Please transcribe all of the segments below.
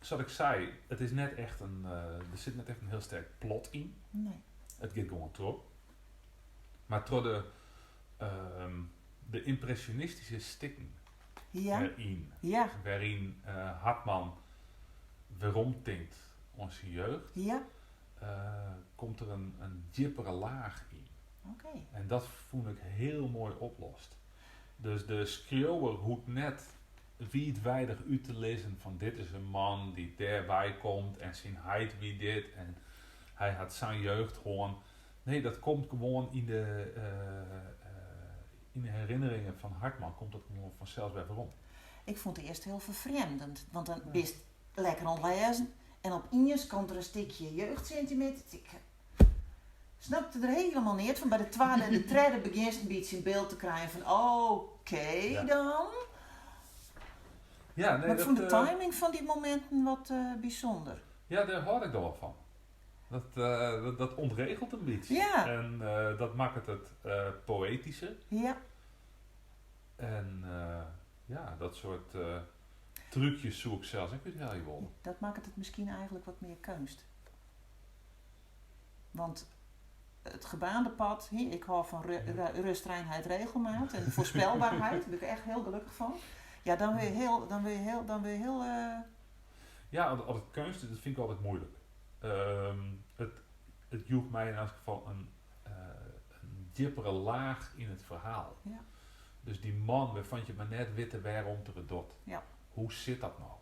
Sa't ik sei, it is net echt in, der sit net echt in hiel sterk plot yn. Nee. It giet gewoan troch. Mar troch de, de ympresjonistyske stikken deryn, wêryn Hartman weromtinkt oan syn jeugd, komt der in djippere laach yn. En dat fûn ik hiel moai oplost. Dus de skriuwer hoecht net wiidweidich út te lizzen fan dit is in man dy't dêrwei komt en syn heit wie dit en hy hat sa'n jeugd hân. Nee, dat komt gewoan yn de, yn de herinneringen fan Hartman komt dat gewoan fansels wer werom. Ik fûn it earst hiel ferfrjemdend, want dan bist lekker oan it lêzen en opiens komt der in stikje jeugdsentimint. Ik snapte der hielendal neat fan. By de twadde en de tredde begjinst in bytsje in byld te krijen fan oké dan. Ja, nee, Mar ik fûn de dat, timing fan dy mominten wat bysûnder. Ja, dêr hâld ik dan wol fan. Dat, dat ûntregelt in bytsje. En dat makket it poëtysker. En ja, dat soart trúkjes soe ik sels ek úthelje wolle. Dat makket it miskien eigentlik wat mear keunst. Want it gebaande pad, ik hâld fan rust, reinheid, regelmaat en voorspelbaarheid, dêr bin ik echt hiel gelokkich fan. Ja, dan wurde je hiel, dan wurde je hiel, dan wurde je hiel. Ja, as it keunst is, dat fyn ik altyd muoilik. It joech my yn elts gefal in djippere laach yn it ferhaal. Dus dy man wêrfan't je mar net witte wêrom't er it docht. Hoe sit dat no?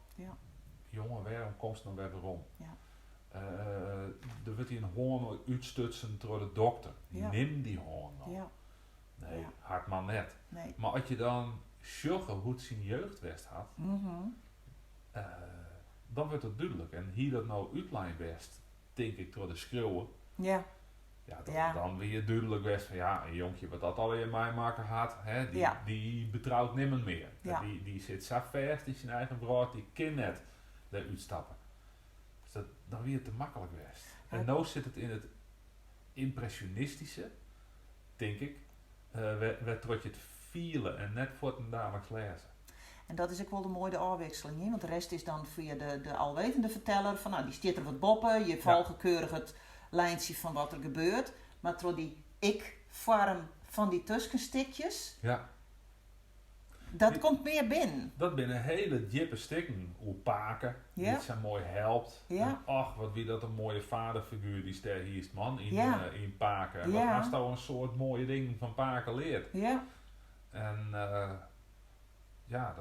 Jonge, wêrom komst no wer werom? Der wurdt dy in hân útstutsen troch de dokter. Nim dy hân no. Nee, Hartman net. Mar as je dan sjogge hoe't syn jeugd west hat, dan wurdt it dúdlik. En hie dat no útlein west, tink ik, troch de skriuwer, ja, dan wie it dúdlik west fan ja, in jonkje wat dat allegear meimakke hat, hè, dy betrout nimmen mear. Dy sit sa fêst yn syn eigen wrâld, dy kin net dêr útstappe. Dus dat, dan wie it te maklik west. En no sit it yn it ympresjonistyske, tink ik, wêrtroch't je it fiele en net fuortendaliks lêze. En dat is ek wol de moaie ôfwikseling, want de rest is dan fia de alwetende ferteller, fan no, dy stiet der wat boppe, je folge keurich it lijntsje fan wat der gebeurt, mar troch dy ik-foarm fan dy tuskenstikjes, dat komt mear binnen. Dat binne hele djippe stikken oer pake, dy't sa moai helpt. En och, wat wie dat in moaie vaderfiguer dy'tst dêr hiest, man, yn pake. En wat hasto in soad moaie dingen fan pake leard. En ja,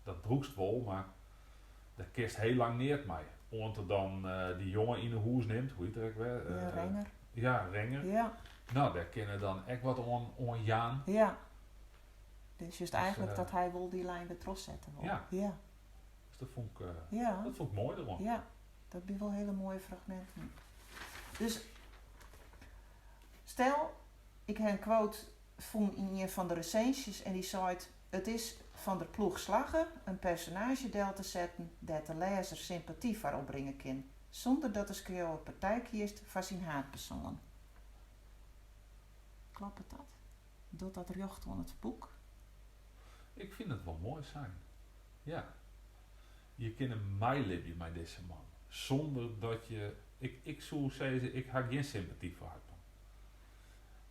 dat brûkst wol, mar dêr kinst hiel lang neat mei. Oant er dan dy jonge yn 'e hûs nimt, hoe hjit er ek wer? Ja, Renger. Ja, Renger. No, dêr kin er dan ek wat oan jaan. Ja. Dus just eigentlik dat hy wol dy lijn wer trochsette wol. Ja. Dus dat fûn ik moai deroan. Ja, dat binne wol hiele moaie fragminten. Dus stel, ik ha in quote fûn yn ien fan de resinsjes en dy seit, It is Van der Ploeg slagge in personaazje del te setten dêr't de lêzer sympaty foar opbringe kin, sûnder dat de skriuwer partij kiest foar syn haadpersoan. Kloppet dat? Docht dat rjocht oan it boek? Ik fyn it wol moai sein. Ja. Je kinne meilibje mei dizze man, sûnder dat je, ik soe sizze, ik ha gjin sympaty foar Hartman.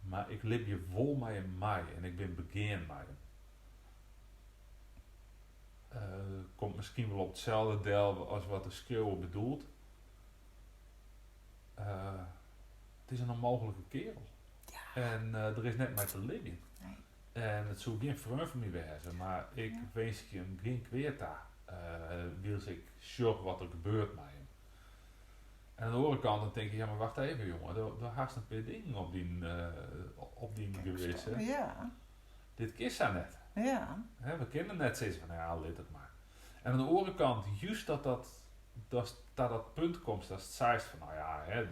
Mar ik libje wol mei him mei en ik bin begean mei him. Komt miskien wol op itselde del as wat de skriuwer bedoelt. It is in ûnmooglike kearel. En der is net mei te libjen. En it soe gjin freon fan my wêze, mar ik winskje him gjin kwea ta, wylst ik sjoch wat der gebeurt mei him. En oan de oare kant dan tink ik, ja mar wacht even jonge, do hast in pear dingen op dyn gewisse. Dit kin sa net. We kinne net sizze fan ja, lit it mar. En oan de oare kant, just dat dat, datst ta dat punt komst datst seist fan no ja, hè,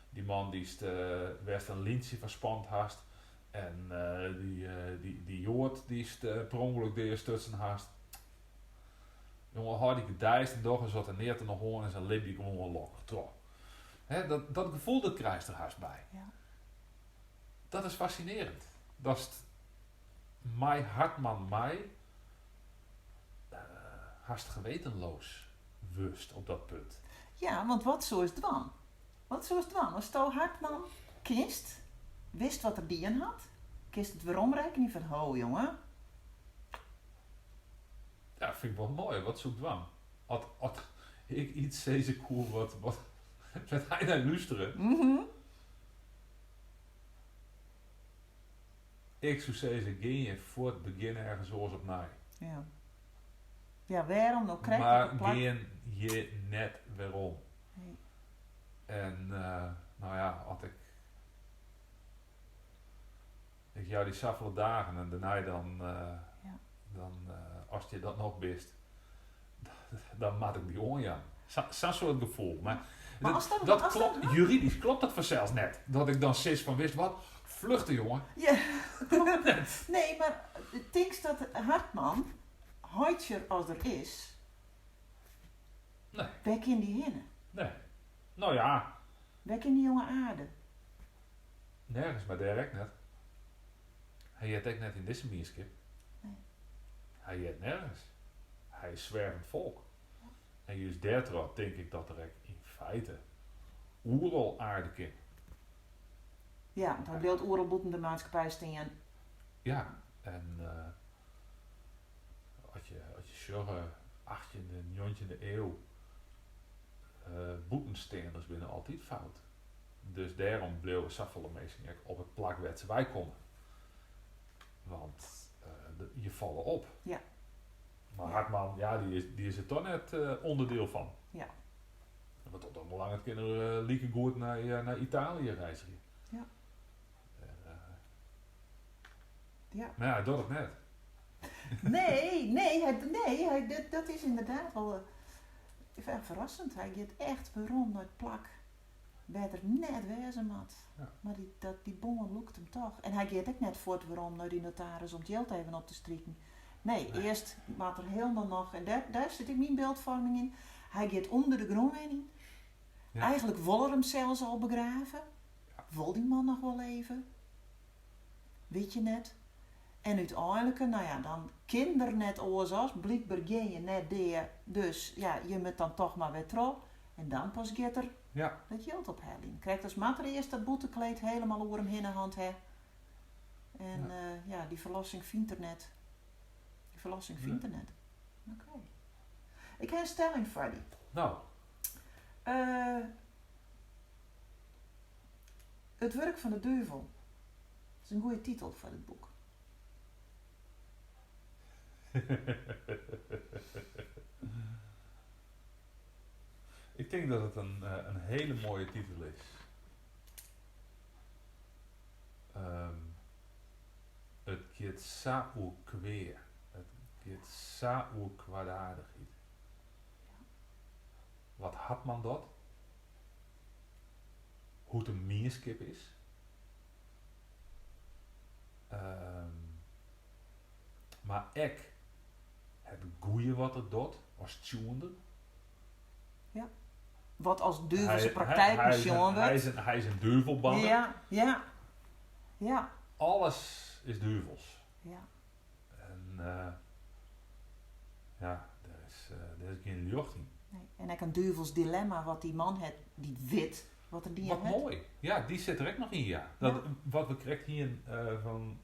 dy man dy'tst, wêr'tst in lyntsje foar spand hast en dy joad dy'tst per ûngelok deastutsen hast. Jonge, hâld dy gedeisd en doch as oft der neat oan de hân is en libje gewoan lokkich troch. Hè, dat gefoel dat krijst der hast by. Dat is fascinerend. Datst mei Hartman mei hast gewetenloos. wurdst op dat punt. Ja, want wat soest dwaan? Wat soest dwaan? Asto Hartman kinst, witst wat er dien hat, kinst it weromrekkenje fan ho jonge. Ja, fyn ik wol moai. Wat soe ik dwaan? As, as ik yts sizze koe wat, wat, wêr't hy nei lústere. Ik soe sizze, gean je fuort, begjin ergens oars opnij. Ja. Ja, wêrom no krekt op Mar it plak? gean hjir net werom. Nee. En no ja, as ik. Ik jou dy safolle dagen en dêrnei dan, dan ast hjir dan noch bist, dan moat ik dy oanjaan. Sa'n soart gefoel. Mar Maar dat, as dat, dat as dat klopt, juridysk klopt dat fansels net. Dat ik dan sis fan, witst wat, fluchte jonge. Ja. Kloppet net. Nee, mar tinkst dat Hartman, heitsjer as er is, Nee. wêr kin dy hinne? Nee. No ja. Wêr kin dy jonge aarde? Nergens, mar dêr ek net. Hy heart ek net yn dizze mienskip. Nee. Hy heart nergens. Hy is swervend folk. En just dêrtroch tink ik dat er ek yn feite oeral aarde kin. Ja, want hy bliuwt oeral bûten de maatskippij stean. Ja, en as je, as je sjogge, 18e, 19e iuw, bûtensteanders binne altyd fout. Dus dêrom bliuwe safolle minsken ek op it plak wêr't se weikomme. Want je falle op. Mar Hartman, ja, dy is der toch net ûnderdiel fan. Wat dat oanbelanget kin er likegoed nei Italië reizgje. En, Mar ja, hy docht it net. Nee, nee, hy, nee, hy, dat, dat is ynderdaad wol ferrassend. Hy giet echt werom nei it plak wêr't er net wêze moat. Mar dy, dat, dy bân lûkt him toch. En hy giet ek net fuort werom nei dy notaris om it jild even op te striken. Nee, earst moat er hielendal noch, en dêr sit ek myn byldfoarming yn, hy giet ûnder de grûn wenjen. Eigentlik wol er himsels al begrave. Wol dy man noch wol leve? Wit je net. En úteinlik, no ja, dan kin er net oars as, blykber gean je net dea, dus ja, je moat dan toch mar wer troch. En dan pas giet er dat jild opheljen. Krekt as moat er earst dat boetekleed hielendal oer him hinne hân ha. En ja, dy ferlossing fynt er net. Dy ferlossing fynt er net. Oké. Ik ha in stelling foar dy. No. It wurk fan de duvel. Dat is in goede titel foar it boek. Ik tink dat it in hiele moaie titel is. It giet sa oer kwea. It giet sa oer kwaadaardichheid. Wat Hartman docht, hoe't in mienskip is. Mar ek it goede wat er docht as tsjoender. Ja. Wat as duvelse praktijk besjoen wurdt. Hy is in duvelbanner. Alles is duvels. En ja, dêr is gjin ljocht yn. Nee. En ek in duvels dilemma wat dy man hat, dy't wit wat er dien Wat hat. moai. Ja, dy sit der ek noch yn, ja. Dat, wat we krekt hienen fan,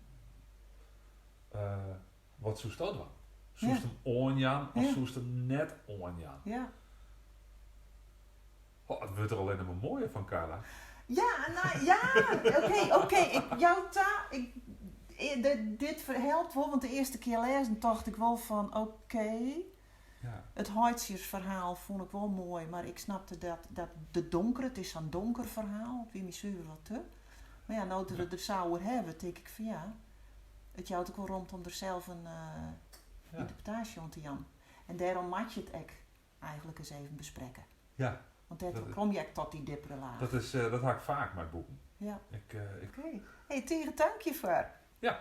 wat soesto dwaan? Soest him oanjaan of soest him net oanjaan? Oh, it wurdt der allinne mar moaier fan, Carla. Ja, no ja, oké, oké. Ik jou ta, ik, dit helpt wol, want de earste kear lêzen tocht ik wol fan oké. It heitsjersferhaal fûn ik wol moai, mar ik snapte dat de donkere, it is sa'n donker ferhaal, it wie my suver wat te. Mar ja, no't we it der sa oer hawwe, tink ik fan ja, it jout ek wol romte om der sels in ynterpretaasje oan te jaan. En dêrom moat je it ek eigentlik ris even besprekke. Want dêr kom je ek tot dy djippere laach. Dat ha ik faak mei boeken. Ik Oké. Hey, tige tank hjirfoar. Ja.